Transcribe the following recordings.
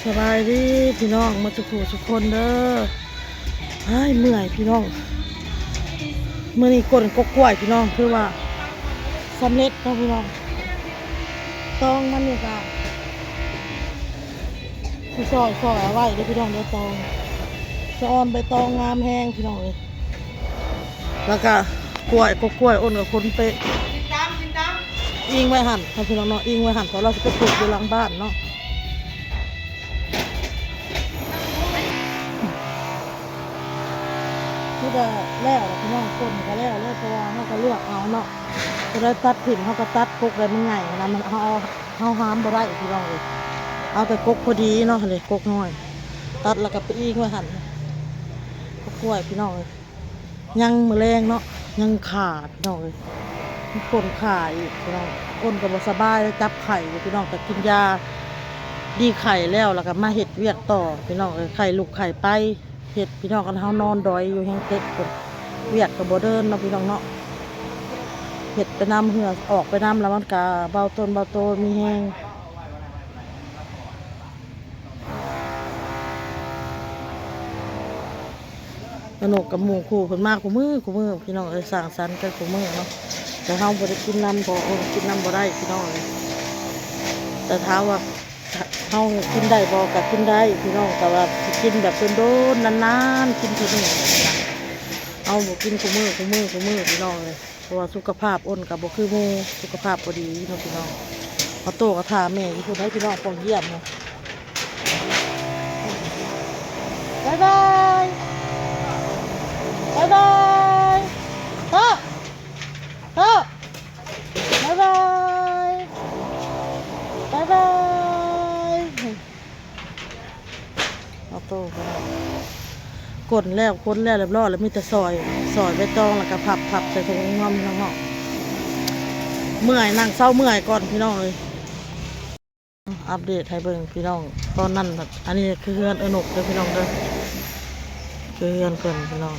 ສະບາຍດີພີ່ນ້ອງໝົດສູ່ຜູ້ສູ່ຄົນເດີ. ອ້າຍ ເມື່ອຍພີ່ນ້ອງ. ມື້ນີ້ກົ້ນກົກກ້ວຍພີ່ນ້ອງ ຄືວ່າສຳເລັດເນາະພີ່ນ້ອງ. ຕອງມັນນີ້ກະຊິຊອຍໆ ເອົາໄວ້ເດີພີ່ນ້ອງເດີ. ຕອງ ສະອອນໃບຕອງງາມແຮງພີ່ນ້ອງເອີຍ. ແລ້ວກະກ້ວຍ ກົກກ້ວຍ ອ້ນກະຄົນເປະ ອີງໄວ້ຫັ້ນເນາະພີ່ນ້ອງເນາະ ອີງໄວ້ຫັ້ນ ເພາະລາວຊິໄປປູກຢູ່ຫຼັງບ້ານເນາະ. ຄືວ່າແລ້ວແຫຼະພີ່ນ້ອງ ກົ້ນກະແລ້ວແລ້ວ ເພາະວ່າເຮົາກະລວກເອົາເນາະ. ຜູ້ໃດຕັດຖິ້ມ ເຮົາກະຕັດ ກົກໃດມັນໃຫຍ່ຫັ້ນນະ ມັນ ເຮົາ ເຮົາຫາມບໍ່ໄດ້ພີ່ນ້ອງເອີຍ. ເອົາແຕ່ກົກພໍດີເນາະ ເດ້ ກົກນ້ອຍ ຕັດແລ້ວກະໄປອີງໄວ້ຫັ້ນ. ກົກກ້ວຍພີ່ນ້ອງເອີຍ ຍັງມື້ແລງເນາະ ຍັງຂ້າພີ່ນ້ອງເອີຍ. ມີຄົນຂ້າອີກພີ່ນ້ອງ. ກົ້ນກະບໍ່ສະບາຍ ຈັບໄຂ້ຢູ່ພີ່ນ້ອງ ກະກິນຢາດີໄຂ້ແລ້ວ ແລ້ວກະມາເຮັດວຽກຕໍ່ພີ່ນ້ອງເອີຍ. ໄຂ້ລຸກໄຂ້ໄປ ເຮັດພີ່ນ້ອງ ຄັນເຮົານອນດອຍຢູ່ແຮງເຈັບ ວຽກກະບໍ່ເດີນເນາະພີ່ນ້ອງເນາະ. ເຮັດໄປນຳ ເຫື່ອອອກໄປນຳ ແລ້ວມັນກະເບົາຕົນເບົາໂຕ ມີແຮງ. ອານົກກັບໝູ່ຄູ່ເພິ່ນມາຄູ່ມື້ ຄູ່ມື້ພີ່ນ້ອງເອີຍ ສັງສັນກັນຄູ່ມື້ເນາະ. ແຕ່ເຮົາບໍ່ໄດ້ກິນນຳ ເພາະວ່າອດກິນນຳບໍ່ໄດ້ພີ່ນ້ອງເອີຍ. ແຕ່ຖາມວ່າ ເຮົາກິນໄດ້ບໍ່ ກະກິນໄດ້ພີ່ນ້ອງ ແຕ່ວ່າຊິກິນແບບດົນໆ ນານໆ ກິນເທື່ອໜຶ່ງນະ. ເຮົາບໍ່ກິນຄູ່ມື້ ຄູ່ມື້ ຄູ່ມື້ພີ່ນ້ອງເອີຍ ເພາະວ່າສຸຂະພາບ ອ້ນກະບໍ່ຄືໝູ່ ສຸຂະພາບບໍ່ດີເນາະພີ່ນ້ອງ. ອອໂຕ້ກະຖ້າແມ່ຢູ່ພຸ້ນໃດພີ່ນ້ອງ ປ່ອງຢ້ຽມນະ. ບາຍບາຍ ບາຍບາຍ ໂຕ ໂຕ ບາຍບາຍ ບາຍບາຍ. ເອົາໂຕໄປແລ້ວ ກົ້ນແລ້ວ ຄົນແລ້ວ ຮຽບຮ້ອຍແລ້ວ ມີແຕ່ຊອຍ ຊອຍໃບຕອງ ແລ້ວກະພັບ ພັບໃສ່ຖົງງອມເນາະ. ເມື່ອຍ ນັ່ງເຊົາເມື່ອຍກ່ອນພີ່ນ້ອງເອີຍ. ອັບເດດໃຫ້ເບິ່ງພີ່ນ້ອງ ຕອນນັ້ນ ອັນນີ້ຄືເຮືອນເອື້ອນົກເດີພີ່ນ້ອງເດີ ຄືເຮືອນເພິ່ນພີ່ນ້ອງ.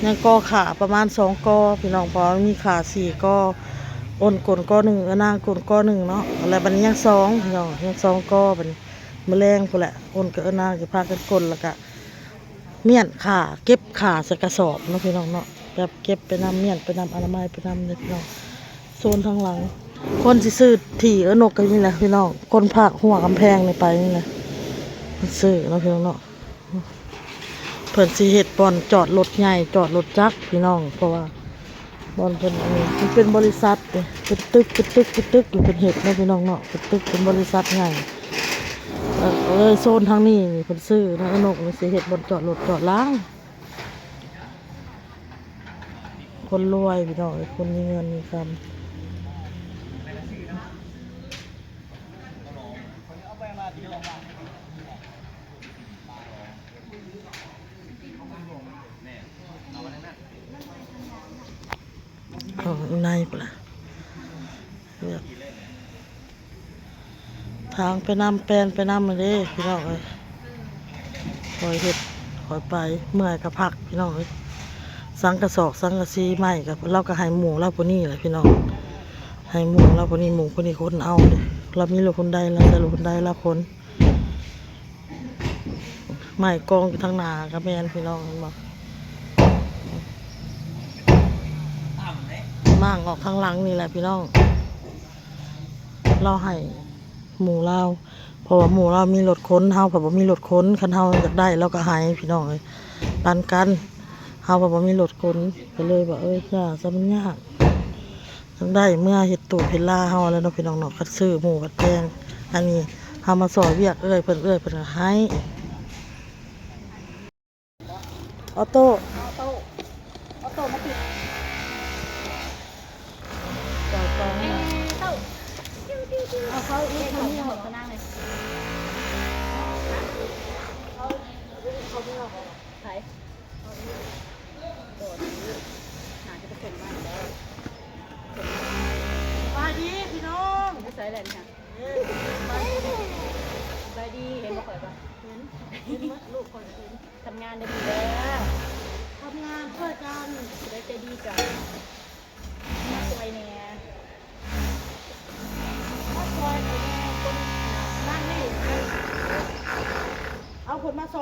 ຍັງກໍຂາປະມານສອງກໍພີ່ນ້ອງ ເພາະວ່າມີຂາສີ່ກໍ ອ້ນກົ້ນກໍໜຶ່ງ ເອື້ອນາງກົ້ນກໍໜຶ່ງເນາະ. ແລ້ວບາດນີ້ຍັງສອງພີ່ນ້ອງ ຍັງສອງກໍ. ບາດນີ້ມື້ແລງພຸ້ນແຫຼະ ອ້ນກັບເອື້ອນາງຊິພາກັນກົ້ນ ແລ້ວກະ ມ້ຽນຂາ ເກັບຂາໃສ່ກະສອບເນາະພີ່ນ້ອງເນາະ. ແບບເກັບໄປນຳ ມ້ຽນໄປນຳ ອະນາໄມໄປນຳເດີພີ່ນ້ອງ. ໂຊນທາງຫຼັງ ຄົນຊິຊື້ທີ່ເອື້ອນົກກະນີ້ແຫຼະພີ່ນ້ອງ ຄົນພາກຮົ້ວກຳແພງນີ້ໄປນີ້ແຫຼະ ເພິ່ນຊື້ເນາະພີ່ນ້ອງເນາະ. ເພິ່ນຊິເຮັດບ່ອນຈອດລົດໃຫຍ່ ຈອດລົດຈັກພີ່ນ້ອງ ເພາະວ່າບ່ອນເພິ່ນອັນນີ້ ມັນເປັນບໍລິສັດເດ້ ເປັນຕຶກ ເປັນຕຶກ ເປັນຕຶກຢູ່ ເພິ່ນເຮັດເນາະພີ່ນ້ອງເນາະ ເປັນຕຶກ ເປັນບໍລິສັດໃຫຍ່. ເອີ ໂຊນທາງນີ້ນີ້ເພິ່ນຊື້ນະ ເອື້ອນົກນີ້ຊິເຮັດບ່ອນຈອດລົດຈອດລາ. ຄົນລວຍພີ່ນ້ອງເອີຍ ຄົນມີເງິນມີຄຳ. ເຂົ້າໃນພຸ້ນລະ ທາງໄປນຳ ແປນໄປນຳເດ້ພີ່ນ້ອງເອີຍ. ຄ່ອຍເຮັດຄ່ອຍໄປ ເມື່ອຍກະພັກພີ່ນ້ອງເອີຍ. ສັງກະສອກສັງກະສີໄມ້ກະ ລາວກະໃຫ້ໝູ່ລາວຜູ້ນີ້ແຫຼະພີ່ນ້ອງ ໃຫ້ໝູ່ລາວຜູ້ນີ້ ໝູ່ຜູ້ນີ້ຂົນເອົາເດ້. ລາວມີລົດຮຸນໄດ ລາວໃຊ້ລົດຮຸນໄດລາວຂົນ. ໄມ້ກອງຢູ່ທາງໜ້າກະແມ່ນພີ່ນ້ອງ ເຫັນບໍ່ ມ້າງອອກທາງຫຼັງນີ້ແຫຼະພີ່ນ້ອງ. ລາວໃຫ້ໝູ່ລາວ ເພາະວ່າໝູ່ລາວມີລົດຂົນ ເຮົາພັດບໍ່ມີລົດຂົນ. ຄັນເຮົາຢາກໄດ້ລາວກະໃຫ້ພີ່ນ້ອງເອີຍ ປັນກັນ. ເຮົາພັດບໍ່ມີລົດຂົນ ກະເລີຍວ່າ ເອີ ຢ່າຊະ ມັນຍາກ. ຈັ່ງໄດ້ເມືອເຮັດຕູບເຮັດລາເຮົາແລ້ວເນາະພີ່ນ້ອງເນາະ. ຄັນຊື້ໝູ່ພັດແພງ ອັນນີ້ເຮົາມາຊ່ອຍວຽກເອື້ອຍເພິ່ນ ເອື້ອຍເພິ່ນກະໃຫ້. ອອໂຕ້ ອອໂຕ້ ອອໂຕ້ມາຕິດ ເອີ ເຕົ້າ ເອົາເຂົ້າອີກ ເຂົ້ານີ້ ເຂົ້ານາງເລີຍ ເຂົ້ານີ້ ໃຜ ໜ້າຈະໄປສົ່ງບ້ານແລ້ວ. ສະບາຍດີພີ່ນ້ອງ ໄປໃສແລ້ວນີ້ ເອີ ສະບາຍດີ ເຫັນບໍ່ຂ້ອຍປະ ເຫັນ ເຫັນໝົດ ລູກຂ້ອຍກະເຫັນ. ທຳງານເດີພີ່ເດີ ທຳງານ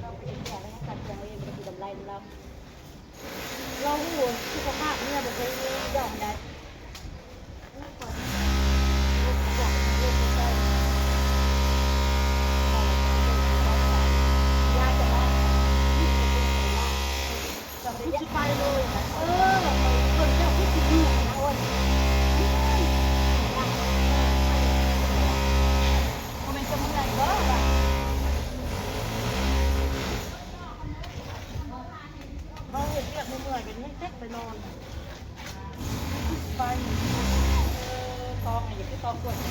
ເຮົາໄປເຮັດວຽກ ເຮົາກັນເຄື່ອງເອງ ບໍ່ໄດ້ກິນກຳໄລນຳລາວ. ລາວຮູ້ສຸຂະພາບເມຍບໍ່ເຄີຍຍອມໃດ. ຊິໄປເລີຍ ເອີ ເບິ່ງເຈົ້າຄືຊິຢູ່ນະ ໂອ້ຍ ບໍ່ແມ່ນຈະເມື່ອຍບໍ່ວະ? ເຮົາເຮັດວຽກເມື່ອຍໆ ກໍຍັງເຈັກໄປນອນ ໄປ ເອີ ຕ້ອງໃຫ້ ຢ່າຄືຕ້ອງກວດເນາະ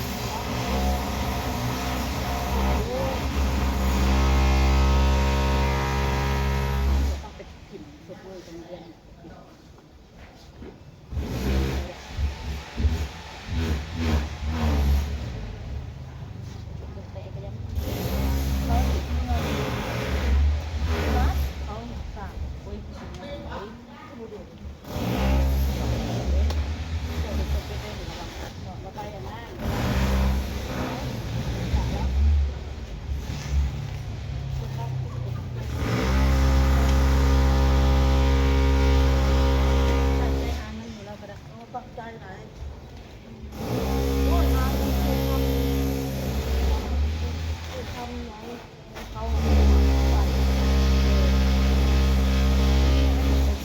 ຕ້ອງໄປກິນຊຸດມື້ຈັງເດືອນ. ຕັ້ງໃຈຫາເງິນໃຫ້ລາວກໍໄດ້. ເອີ ຕັ້ງໃຈຫຼາຍ. ໂອ້ຍ ຫາເງິນຊື້ຄຳ ຊື້ຄຳຫຍັງໃຫ້ເຂົາ ໃຫ້ເຂົາ ໃຫ້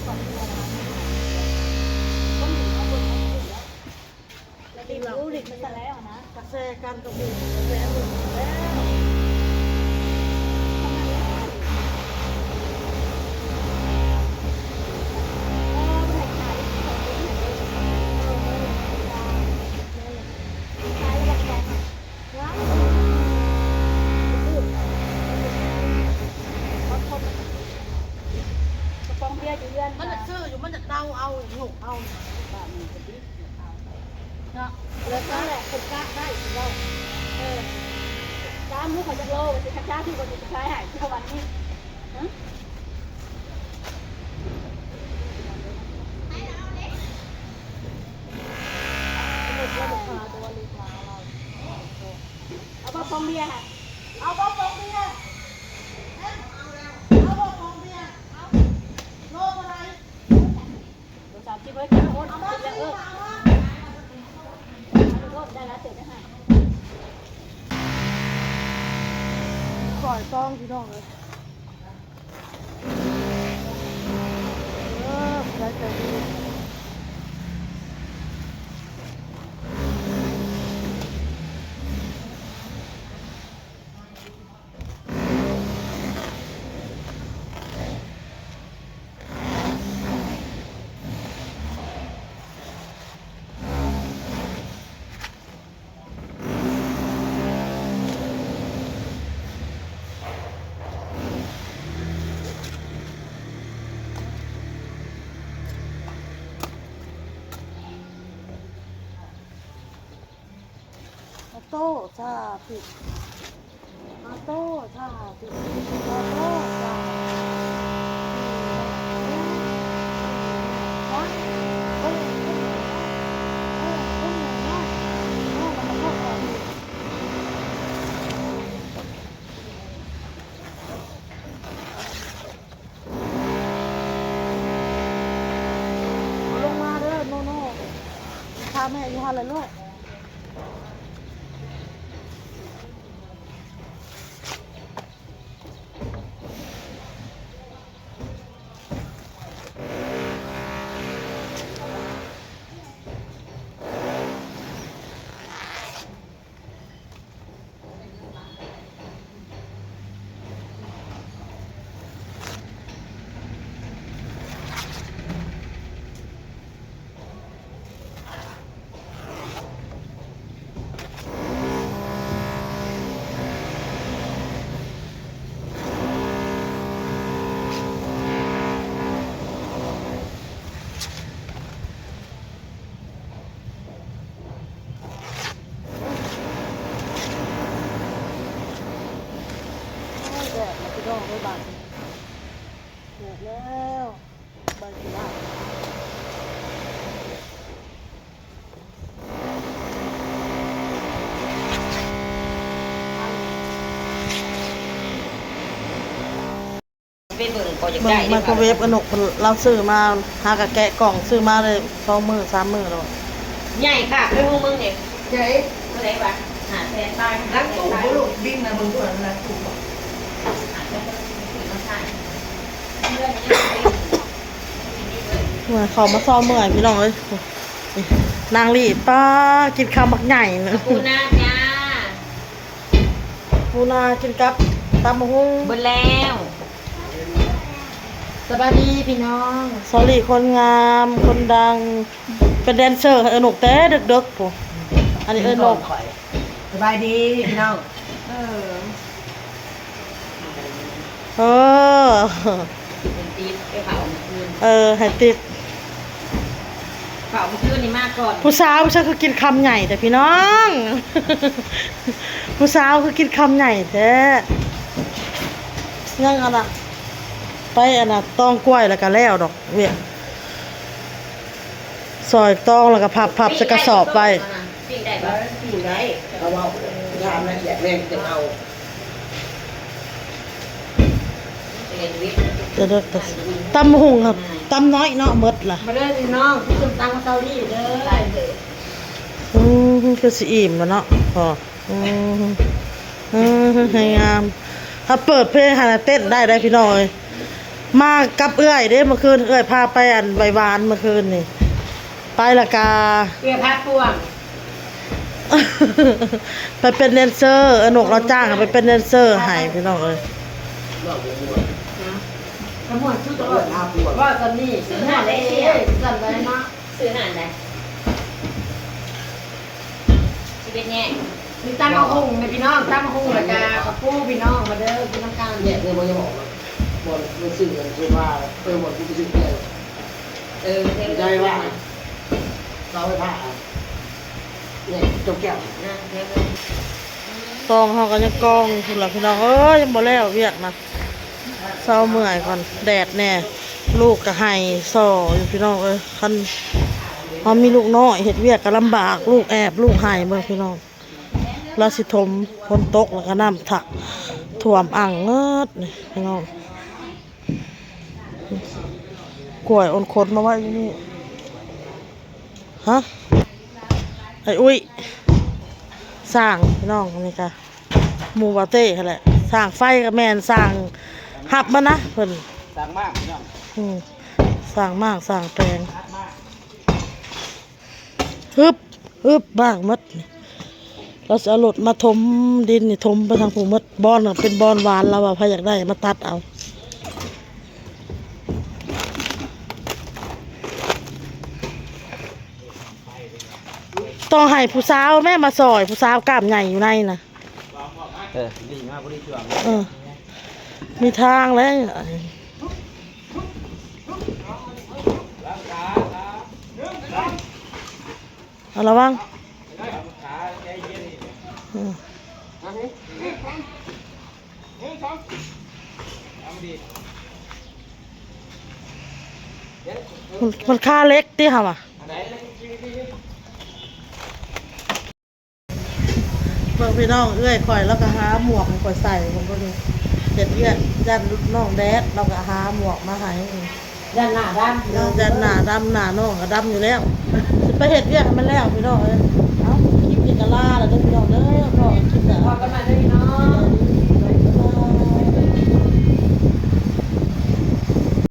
ເຂົາ ໃຫ້ເຂົາ ຄົນທີ່ເຂົາເບິ່ງເຮົາເປັນແລ້ວ. ແລ້ວດິນຮູ້ລິດມັນຊະແລ້ວນະ ກະແຊກັນກໍມີແຊເບິ່ງແລ້ວ. ກະປ໋ອງເບຍຢູ່ເຮືອນ ມັນຈະຊື້ຢູ່ ມັນຈະເດົາເອົາ ຍົກເອົາ ບາດນີ້ກະຕິ ເນາະ ແລ້ວກໍແຫຼະ ເພິ່ນກະໄດ້ຊິເວົ້າ ເອີ ຕາມຮູ້ເຂົາຈັກໂລ ວ່າຊິກະຈ້າທີ່ວ່າຊິຂາຍໃຫ້ ຄືວ່ານີ້ ຮະ ເອົາບໍ່ປ໋ອງເບຍ ເອົາບໍ່ປ໋ອງເບຍ ເອົາບໍ່ປ໋ອງເບຍ ໂລເທົ່າໃດ? ໂລສາມສິບ ເອີ ກິນໂອດ ກິນແລ້ວ ເອີ ໂອດ ໄດ້ຫຼາຍເຕີບເດ້ ຫ້າ ກ້ອຍປ໋ອງ ພີ່ນ້ອງເອີຍ ເອີ ຜູ້ໃດໃຈດີ. ອາໂຕ ສາທຸ ອາໂຕ ສາທຸ ອາໂຕ ສາທຸ ລົງມາເດີ ໂນໂນ ຖ້າແມ່ຢູ່ຫັ້ນແຫຼະລູກ. ແລ້ວ ໃບກິນເອົາ ໄປເບິ່ງບໍ່ຢາກໄດ້ເດ້ ເບິ່ງໄມໂຄຣເວຟ ອານົກເພິ່ນ ລາວຊື້ມາ ຫາກະແກະກ່ອງ ຊື້ມາໄດ້ສອງມື້ສາມມື້ແລ້ວ. ໃຫຍ່ຄັກເລີຍຂອງມຶງນີ້ ໃຫຍ່ ເທົ່າໃດວະ? ຫ້າແສນປາຍ ຫຼັງຕູ້ບໍ່ລູກ? ບິນນະ ເບິ່ງດູ ຫຼັງຕູ້ບໍ່? ເມື່ອຍ ເຂົ້າມາຊອມເມື່ອຍ ພີ່ນ້ອງເອີຍ. ນາງລີ ປ້າ ກິນຄຳບັກໃຫຍ່ນະ ເອົາປູນາຈ້າ. ປູນາກິນກັບຕຳບັກຫຸ່ງ ເບິດແລ້ວ. ສະບາຍດີພີ່ນ້ອງ ສາວລີ ຄົນງາມ ຄົນດັງ ເປັນແດນເຊີໃຫ້ເອື້ອຍນົກແຕ່ເດິກໆ ພຸ້ນ. ອັນນີ້ເອື້ອຍນົກ ສະບາຍດີພີ່ນ້ອງ. ເອີ ເອີ ໃຫ້ຕິບ ໄປເຜົາມື້ຄືນ ເອີ ໃຫ້ຕິບ ເຜົາມື້ຄືນນີ້ມາກ່ອນ. ຜູ້ສາວ ຜູ້ສາວຄືກິນຄຳໃຫຍ່ແທ້ພີ່ນ້ອງ ຜູ້ສາວຄືກິນຄຳໃຫຍ່ແທ້. ຍັງອັນນະ ໄປອັນນະ ຕອງກ້ວຍແລ້ວກະແລ້ວດອກ ວຽກ ຊອຍຕອງແລ້ວກະພັບໆໃສ່ກະສອບໄວ້. ປີ້ງໄດ້ບໍ່? ປີ້ງໄດ້ ເຂົາເວົ້າ ຢາມລະອຽດແມ່ນຈັ່ງເອົາ. ຕຳບັກຫຸ່ງ ຕຳນ້ອຍເນາະ ໝົດລະ. ມາເດີພີ່ນ້ອງ ກິນສົ້ມຕຳກັບເກົາຫຼີເດີ. ອືມ ຄືຊິອີ່ມແລ້ວເນາະ ພໍ ອືມ ເອີ ງາມ. ຖ້າເປີດເພງຫັ້ນນະ ເຕັ້ນໄດ້ໄດ໋ພີ່ນ້ອງເອີຍ. ມາກັບເອື້ອຍເດ້ ເມື່ອຄືນເອື້ອຍພາໄປອັນໄຫວ້ຫວານເມື່ອຄືນນີ້ ໄປແລ້ວກະ ເອື້ອຍພາກວາງ ໄປເປັນແດນເຊີ ເອື້ອຍນົກລາວຈ້າງໃຫ້ໄປເປັນແດນເຊີໃຫ້ພີ່ນ້ອງເອີຍ. ກະມ່ວນສຸດໂລດ ເວົ້າສ່ຳນີ້ ຊິມ່ວນເດ້ ສ່ຳໃດເນາະ. ຊື້ຮ້ານໃດ? ສິບເອັດແຍກ ມີຕຳບັກຫຸ່ງນະພີ່ນ້ອງ ຕຳບັກຫຸ່ງແລ້ວກະເຂົ້າປູພີ່ນ້ອງ ມາເດີກິນນຳກັນ. ແຍກເດີບໍ່ ຢ່າບອກ ບ່ອນມັນຊື້ກັນ ຄືວ່າ ເອີ ບ່ອນກູໄປຊື້ແກ້ວ ເອີ ໄດ້ວ່າ ເສົາໄຟຟ້າ ແຍກຈົບແກ້ວ. ຕອງເຮົາກະຍັງກອງຢູ່ພຸ້ນລະພີ່ນ້ອງເອີຍ ຍັງບໍ່ແລ້ວວຽກນະ. ເຊົາເມື່ອຍກ່ອນ ແດດແດ່ ລູກກະໄຫ້ສໍ່ຢູ່ພີ່ນ້ອງເອີຍ. ຄັນເຮົາມີລູກນ້ອຍເຮັດວຽກກະລຳບາກ ລູກແອບລູກໄຫ້ເບິ່ງພີ່ນ້ອງ. ລາວຊິຖົມ ຝົນຕົກແລ້ວກະນ້ຳຖ້າ ຖ້ວມອັ່ງໝົດນີ້ພີ່ນ້ອງ. ກ້ວຍອົນຂົນມາໄວ້ຢູ່ນີ້ ຮະ ໄອ້ອຸ້ຍ ຊ່າງພີ່ນ້ອງ ອັນນີ້ກະ ໝູ່ບາເຕ້ຫັ້ນແຫຼະ ຊ່າງໄຟກະແມ່ນ ຊ່າງຮັບມານະ ເພິ່ນ ຊ່າງມ້າງພີ່ນ້ອງ ອືມ ຊ່າງມ້າງ ຊ່າງແປງ ຮຶບ ຮຶບ ມ້າງໝົດ. ລາວຊິເອົາລົດມາຖົມດິນນີ້ ຖົມໄປທາງພຸ້ນໝົດ ບ່ອນເປັນບ່ອນຫວ່ານ ລາວວ່າໃຜຢາກໄດ້ມາຕັດເອົາ. ຕ້ອງໃຫ້ຜູ້ສາວແມ້ມາຊ່ອຍ ຜູ້ສາວກ້າມໃຫຍ່ຢູ່ໃນນະ. ເອີ ດີມາກ ພໍດີຊ່ວງ ເອີ ມີທາງແລ້ວ. ເອົາ ລະວັງ ເອີ ມັນ ມັນຄາເຫຼັກຕິເຮົາວ່າ. ເບິ່ງພີ່ນ້ອງ ເອື້ອຍຂ້ອຍລາວກະຫາໝວກໃຫ້ຂ້ອຍໃສ່ ເບິ່ງ ເຮັດວຽກຢ້ານນ້ອງແດດ ລາວກະຫາໝວກມາໃຫ້. ຢ້ານໜ້າດຳ ເອີ ຢ້ານໜ້າດຳ ໜ້ານ້ອງກະດຳຢູ່ແລ້ວ ຊິໄປເຮັດວຽກໃຫ້ມັນແລ້ວພີ່ນ້ອງເອີຍ.